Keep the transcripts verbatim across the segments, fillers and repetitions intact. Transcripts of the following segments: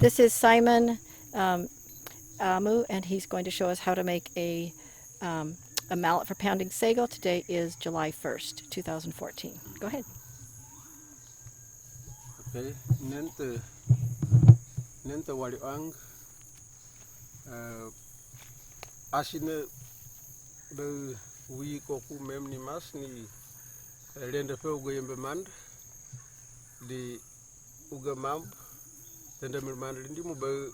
This is Simon um, Amu, and he's going to show us how to make a, um, a mallet for pounding sago. Today is July first, two thousand fourteen. Go ahead. Okay, nente, nente wali ang, uh, asine be wi koku mem ni mas ni, eh, lende fe uga yembe mand di uga mamb, tende mir mand lindi mu be,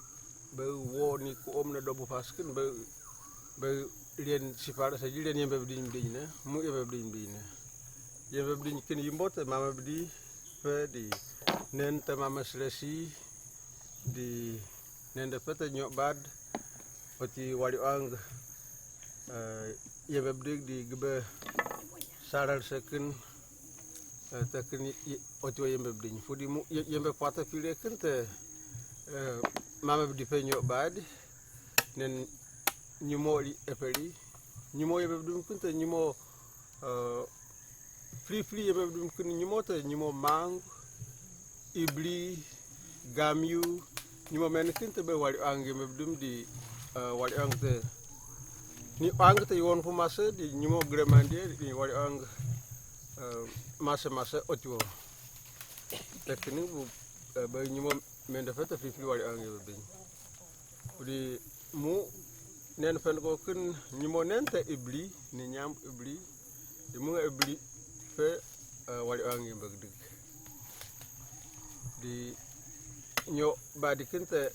be wo ni ku om ne dobu faskin be, be lien sifara sa ji lien yembe bidin bidin ne, mu yembe bidin bidin ne. Yembe bidin kin yimbote mama bidi fe di nente mama slesi di nende fe te nyobad oti wali ang, eh, yembe bidin di gebe saral sekin, eh, tekin i-, oti wa yembe bidin. Fudi mu ye-, yembe pata pile kin te, eh, mama bidi fe nyobad nen nyimo li epeli. Nyimo yembe bidin kin te nyimo, eh, fili fili yembe bidin kin nyimo te nyimo mang, ibli, gamyu, nyimo men kin te be wali ang yembe bidin di, eh, wali ang te. Ni ang te iwon fu mase di nyimo gremandie di wali ang, eh, mase mase otiwo. Tekini bu, eh, be nyimo mende fe te fili fili wali ang yembe bidin. Di mu nen fen ko kin nyimo nen te ibli, ni nyam ibli. Di mu nga ibli fe, eh, wali ang yembe bidin. Di nyobadi kin te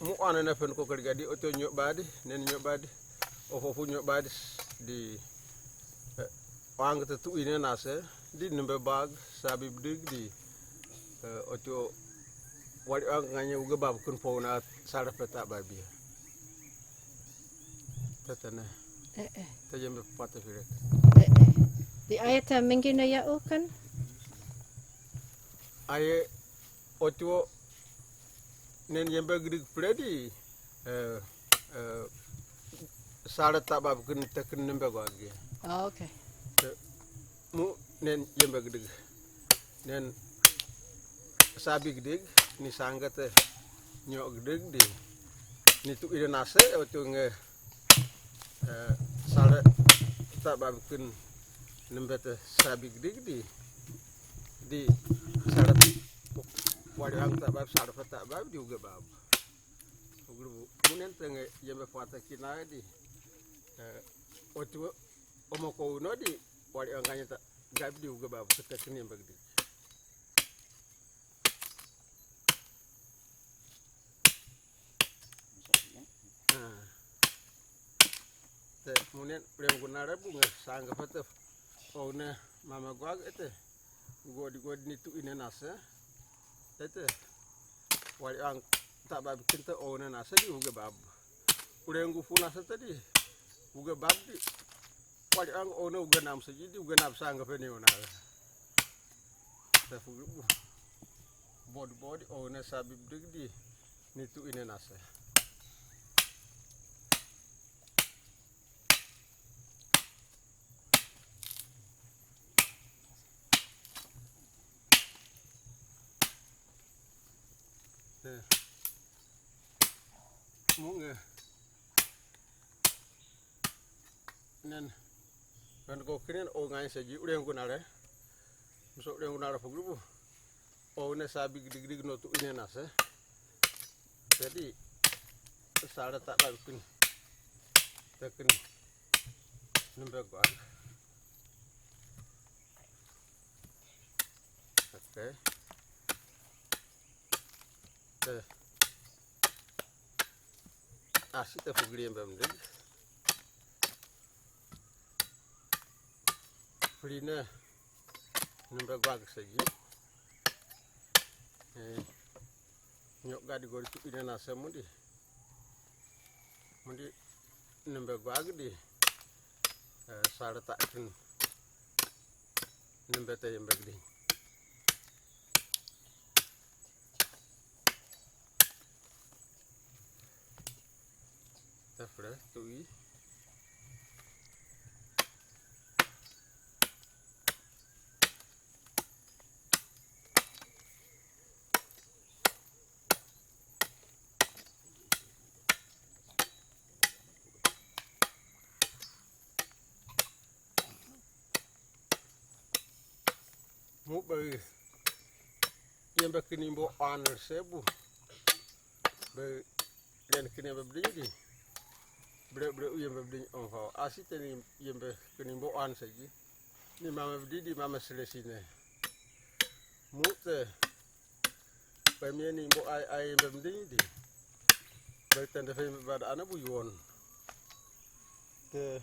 mu ane na fen ko kali gadi oto nyobadi, nen nyobadi. Ofo fu nyobadi di, eh, wang te tu ine nase, di nembe bag, sabi bidin di, eh, oto wali ang nganye uga bab kun po na sara peta babia. Tetene. Eh, eh. Te yembe pata firek. Eh, eh. Di ayata minggi na ya ukan? Aye oto nen yembe gidig pledi, eh, eh, sara tabab kin tekin nembe gwagi. Oh, okay. Te, mu nen yembe gidig. Nen sabi gidig, ni sangate nyo gidig di. Ni tu ide nase, oto nge, eh, sara tabab kin nembe te sabi gidig di. Di sara wali ang tabab, sara tabab di uga bab. Ugru mu nen tenge yembe fata kina di. Eh, oto omo ko uno di wali ang kanya ta gab di uga bab kete kini yembe gidig. Ah. Te mu nen ulengu nare bu nge sanga fete. One mama gwag ete. Godi godi ni tu ine nase. Ete. Wali ang tabab kin te one nase di uga bab. Ulengu fu nase te di uga bab di. Wali ang one uga nam seji di uga nam sanga fe ni ona. Te fu bodi bodi one sabi bidin di ni tu ine nase. Te. Mu nge. Nen. Nen ko kinen o ngai seji ulengu nare. Muso ulengu nare fu grupu. O ne sabi gidig gidig no tu ine nase. Jadi sara tabab kin. Tekin nembe gwag. Okay. Te. Asi te fugli yembe bidin. Fili ne nembe gwag seji. Eh, nyo gadi gori tu ine nase mundi. Mundi nembe gwag di, eh, sara ta kin nembe te yembe bidin. Tafra tu i. Muk bagi yembe kini mbo an sebu. Bagi den kini yembe bding di. Bre bre u yembe bding on fao. Asi te ni yembe kini mbo an segi. Ni mama bdi di mama selesine. Muk te. Bagi mi ni mbo ai ai yembe bding di. Bagi tende fe yembe bad ana bu yuon. Te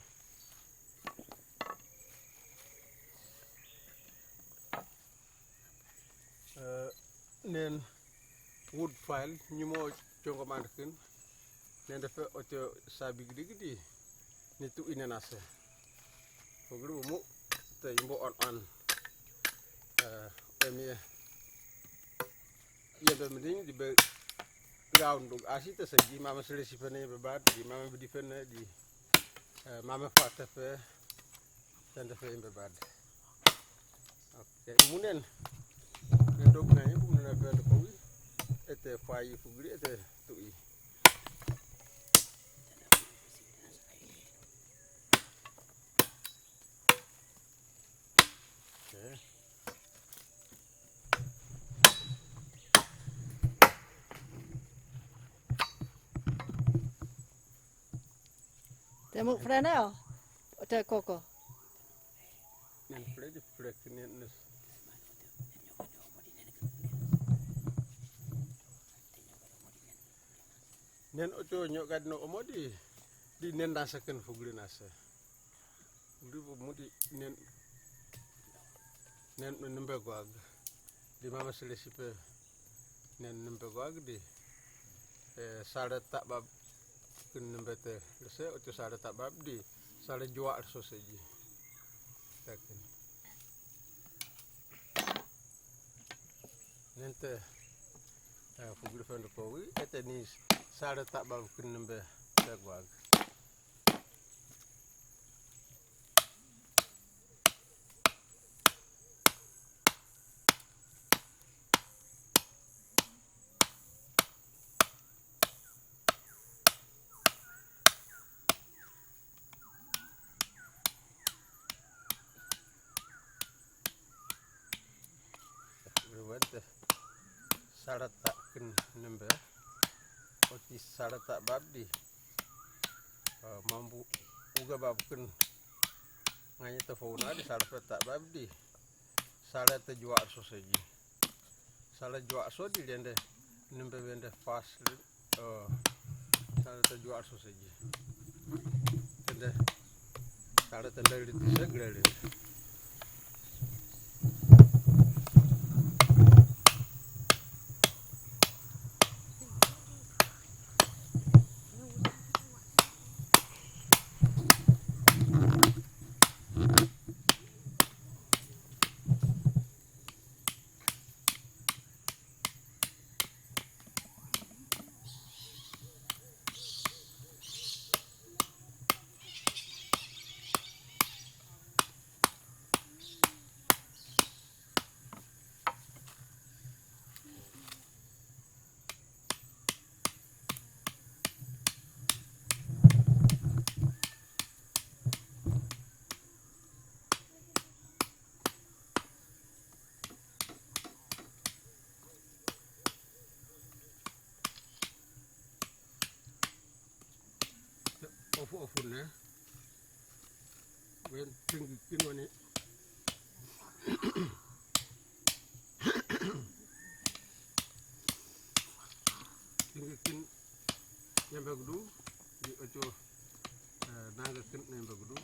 Eh, nen wood pile nyimo chongo mandakin. Nen dafa ocho sabi gidi gidi. Ni tu ine nase. Pogri mu te imbo on on. Eh, emie. Yembe mending di be ground dug asi te segi mama selesi pene be bad di mama bidi pene di, eh, mama fata pe tende pe yembe bad. Oke, munen. Nendok na ibu munen apa tu kawi. Ete fai fugri ete tu i. Oke. Te muk frene o? Te koko. Nen fre di fre kini nus. Nen ocho nyok gad no omodi. Di nen nasa ken fugri nasa. Fugri bu mudi nen, nen nembe gwag. Di mama selesi pe nen nembe gwag di. Eh, sale tabab ken nembe te. Lese ocho sale tabab di. Sale jua so seji. Takin. Nente, eh, fugri fendo kowi, ete ni sale tabab ken nembe te gwag. Rewente. Sale ta ken nembe. Oti sale tabab di. Ah, mambu uga bab ken. Nganye te fauna di sale tabab di. Sale te jua so seji. Sale jua so di lende. Nembe wende fas. Oh, sale te jua so seji. Tende. Sale tende liti segrele. Ofu ofu ne. Wen tinggi kin wani. Tinggi kin yembe gdu di ocho, eh, nanga kin yembe gdu.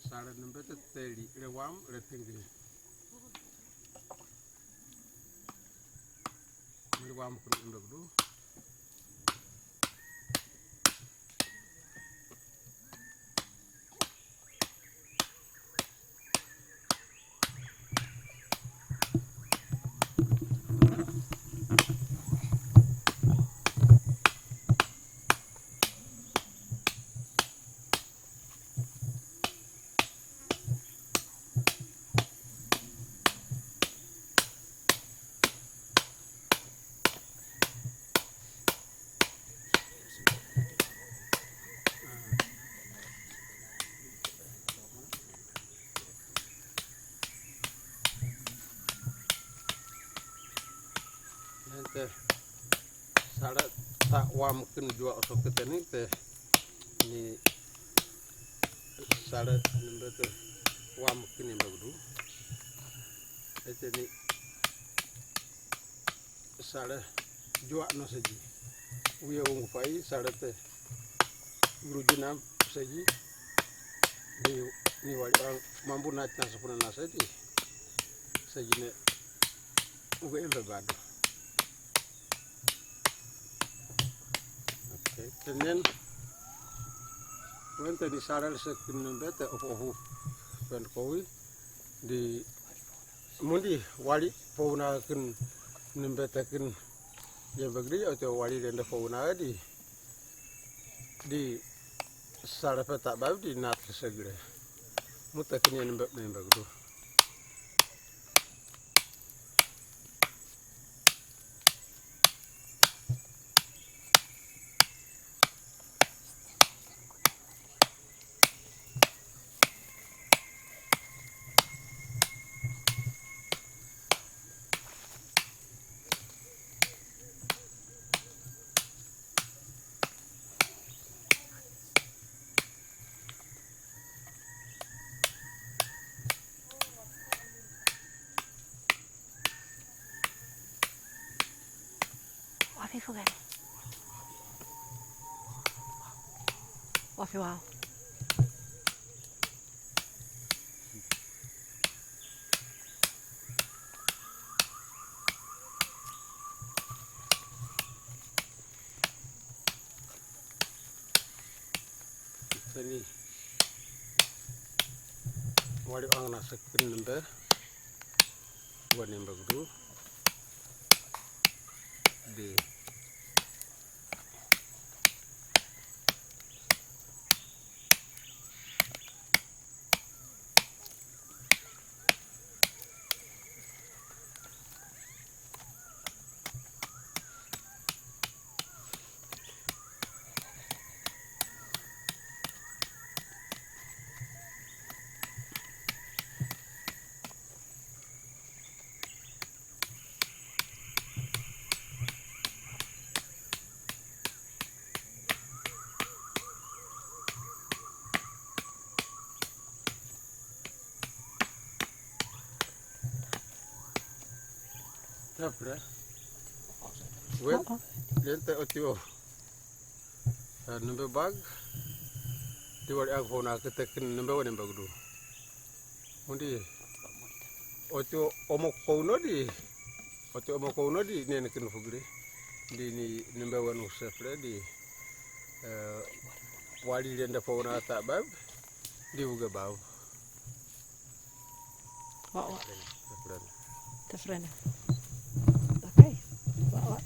Sale nembe te teli, le wam, le tinggi. Mari wam kun unduk du. Te sala ta wam ken jua osok te ni te ni sala nembe te wam ken nembe gudu. Ete ni sala jua no seji. Uye ungu pai sala te guru jinam seji. Ni, ni wali orang mambu nat na sepuna na seji. Seji ne uge embe bado. Okay, tenen wente ni sala le sekin nembe te ofu ofu pen kowi di mundi wali fowna kin nembe te kin jembe gri ote wali lende fowna di di sala peta babi di nat ke segre. Muta kin nembe nembe gdu. Wafi fugan. Wafi wow. Tani wali ang na sekin nembe. Wa nembe gdu. Di. Tapre. Wen, lente otio. Nembe bag. Di wali ag fona ketekin nembe wa nembe gdu. Mundi. Otio omok kouno di. Otio omok kouno di nene kin fugre. Di ni nembe wa nu sefre di. Wali lende fona ta bab. Di uge bab. Wa wa. Tefrene. Tefrene. Okay. Wa wa.